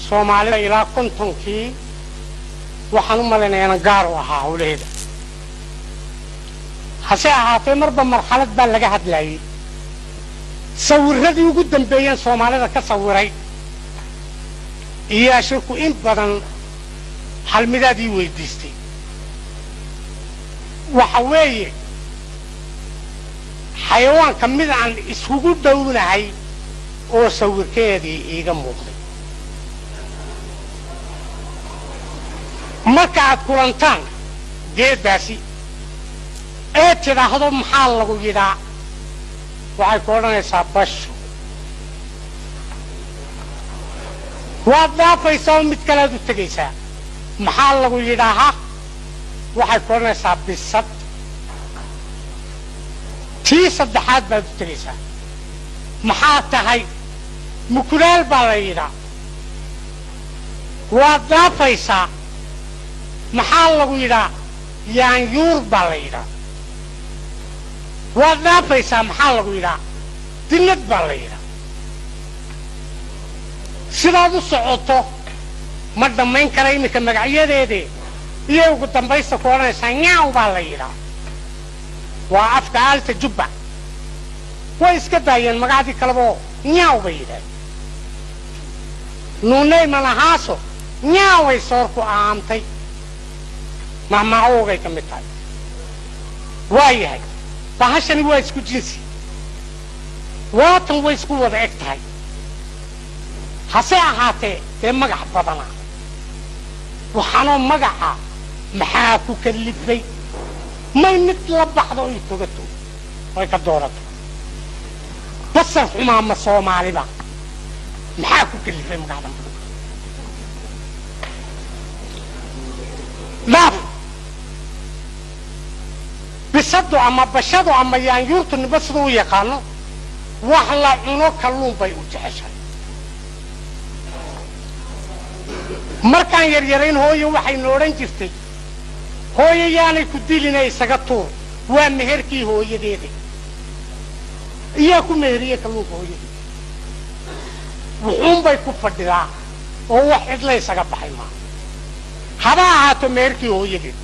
Soomaalida ilaa 50-kii waxaan u malaynayaa inaan gaar u ahaa hawlaheeda. Hase ahaatee, marba marxalad baa laga hadlaayey. Sawiradii ugu dambeeyeen Soomaalida ka sawiray iyaa shirku in badan halmidaad ii weydiistay. Waxa weeye, xayawaanka mid aan iskugu dhownahay oo sawirkeedii iiga muuqday. Marka aad kulantaan geeddaasi ee tidhaahdo, "Maxaa lagu yidhaa?" waxay ku odhanaysaa, "Basho." Waad dhaafaysaa oo mid kalead u tegaysaa. "Maxaa lagu yidhaaha?" waxay ku odhanaysaa, "Bisad." Tii saddexaad baad u tegaysaa. "Maxaa tahay?" "Mukulaal baa la yidhaa." Waad dhaafaysaa. "Maxaa lagu yidhaa?" "Yaanyuur baa la yidhaa." Waad dhaafaysaa. "Maxaa lagu yidhaa?" "Dinad baa la yidhaa." Sidaad u socoto ma dhammayn kara iminka magacyadeedee, iyo ugu dambaysta ku odhanaysaa, "Nyaaw baa la yidhaa." Waa afka aalta jubba. Way iska daayeen magacdii kaleba oo nyaaw bay yidhaaheen. Nuuney malahaaso nyaaway soor ku aamtay, mahmaahowgay ka mid tahay. Waa yahay, bahashani waa isku jinsi, waatan way isku wada eg tahay. Hase ahaatee, dee magac badana waxaanoo magaca maxaa ku kallifay? May mid la baxdo oy togato oy ka doorato? Basar xumaa ma Soomaaliba? Maxaa ku kallifay magacdan badan? Dhaaf. Bisadu ama bashadu ama yaanyuurtu, niba siduu u yaqaano, wax la cuno kalluun bay u jeceshahay. Markaan yaryarayn, hooyo waxaynu odhan jirtay, "Hooyo, yaanay ku dilina, isaga tuur, waa meherkii hooyadeeda." Iyaa ku meheriye kalluunka hooyadeeda? Wuxuunbay ku fadhidaa oo wax cidla isaga baxay maaha. Haba ahaato meherkii hooyadeed,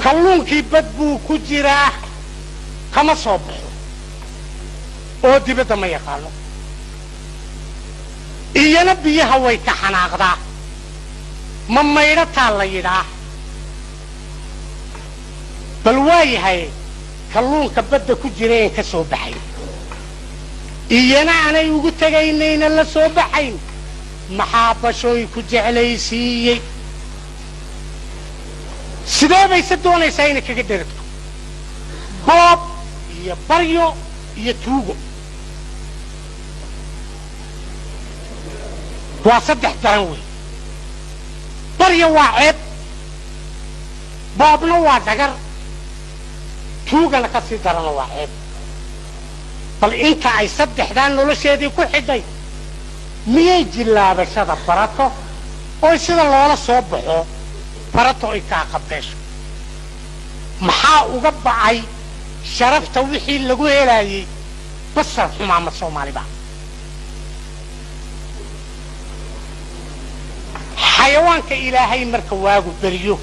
kalluunkii bad buu ku jiraa, kama soo baxo oo dibadda ma yaqaano. Iyana biyaha way ka xanaaqdaa. Ma maydhataa la yidhaa? Bal waa yahay, kalluunka badda ku jireen ka soo baxay, iyana aanay ugu tegaynayna la soo baxayn, maxaa bashooy ku jeclaysiiyey? Sidee bayse doonaysaa inay kaga dheragto? Boob iyo baryo iyo tuugo waa saddex daran wey. Baryo waa ceeb, boobna waa dhagar, tuugana ka sii darana waa ceeb. Bal inta ay saddexdaa nolosheedii ku xidhay, miyay jillaabashada barato oy sida loola soo baxo barato oy kaa qabeesho? Maxaa uga ba'ay sharafta wixii lagu helaayey? Basar xumaa ma Soomaaliba? Xayawaanka Ilaahay marka waagu beryo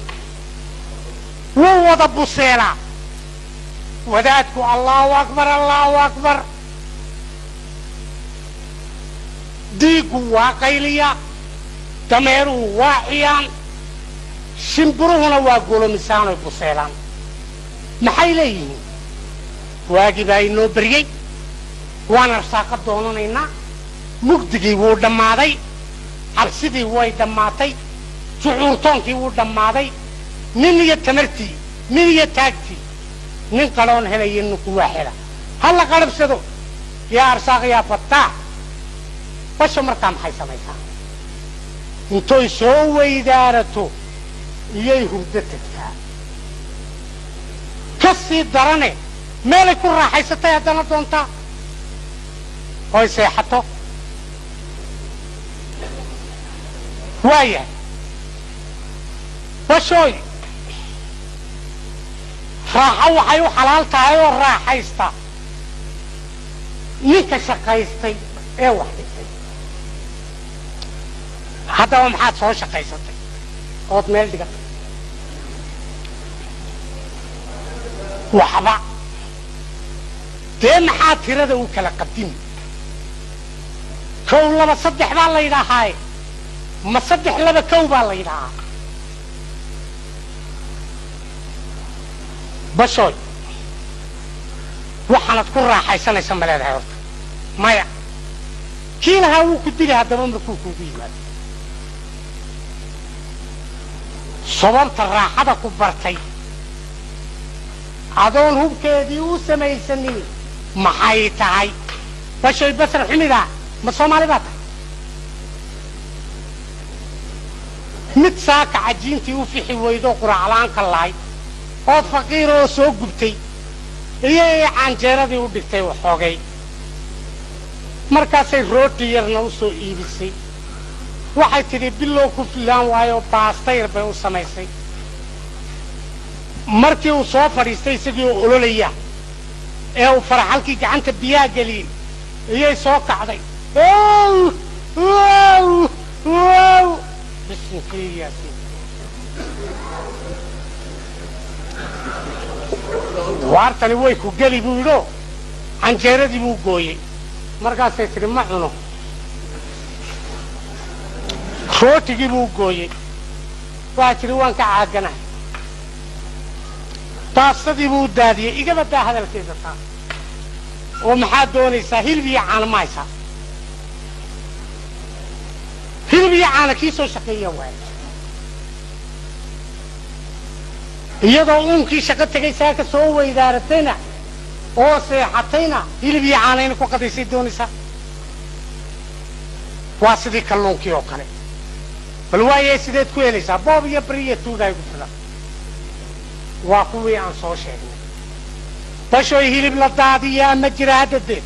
wuu wada buseelaa. Wadaadku "Allahu akbar, Allahu akbar", diiggu waa qayliya, dameeruhu waa ciyaan, shimbiruhuna waa golomisaanoy buseelaan. Maxay leeyihiin? Waagii baa inoo beryey, waan arsaaqo doonanaynaa. Mugdigii wuu dhammaaday, cabsidii way dhammaatay, jucuurtoonkii wuu dhammaaday. Nin iyo tamartii, nin iyo taagtii, nin qadhoon helaya, ninku waa hela. Ha la qarabsado, yaa arsaaq yaa fattaax. Basho markaa maxay samaysaa? Intoy soo weydaarato iyay hurdo tagtaa. Ka sii darane, meelay ku raaxaysatay haddana doontaa. Oy seexato. Waayahay bashooy, raaxo waxay u xalaal tahay oo raaxaysta ninka shaqaystay ee wax dhigtay. Haddaba maxaad soo shaqaysatay ood meel dhigatay? Waxba. Dee maxaa tirada u kala qadimi? 1 2 3 baa la yidhaahaaye, ma 3 2 1 baa la yidhaahaa? Bashooy, waxaanad ku raaxaysanaysa ma leedahay horta? Maya. Kii lahaa wuu ku dili haddaba markuu kuugu yimaado. Sababta raaxada ku bartay adoon hubkeedii u samaysanin maxay tahay? Bashoy, basar xumida, ma Soomaali baa tahay? Mid saaka cajiintii u fixi weydo quraacla'aanka lahayd oo faqiir oo soo gubtay iyo canjeeradii u dhigtay waxoogay, markaasay rooti yarna u soo iibisay. Waxay tidhi bilow ku filaan waayo, baasta yar bay u samaysay. Markii uu soo fadhiistay isagii oo ololaya ee uu faraxalkii gacanta biyaha geliyey, iyay soo kacday. Ow ow ow, bismikii yaasiin. Waartani way ku geli buu yidhoo canjeeradii buu gooyey. Markaasay tidhi ma cuno. Rootigii buu gooyey. Waxay tidhi waan ka caaganahay. Baastadii buu daadiyey. Igaba daa hadalkeeda taa. Oo maxaad doonaysaa? Hilib iyo caano ma haysaa? Hilib iyo caano kii soo shaqeeya waaya. Iyadoo uunkii shaqo tegay saaka soo weydaaratayna oo seexatayna hilib iyo caano inay ku qadaysay doonaysaa. Waa sidii kalluunkii oo kale. Bal waayee sideed ku helaysaa? Boob iyo bari iyo tuugaa igu filan. Waa kuwii aan soo sheegnay. Bashoy, hilib la daadiyaa ma jira haddadeed.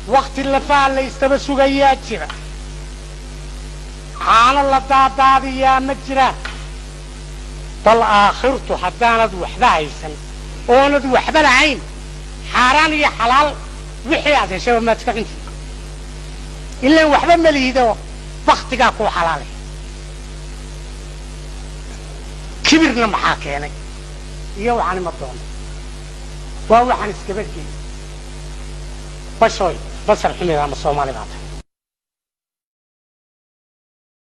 Wakti lafaha la istaba sugayaa jira. Caano la daadaadiyaa ma jiraan. Bal aakhirtu haddaanad waxba haysan oonad waxba lahayn, xaaraan iyo xalaal wixii aad heshaba maad iska cunti, ilaan waxba ma lihido, baktigaa kuu xalaalay. Kibirna maxaa keenay? Iyo waxaan ima doono, waa waxaan iskaba gey. Bashooy, basar xumida, ama Soomaali baa tahay?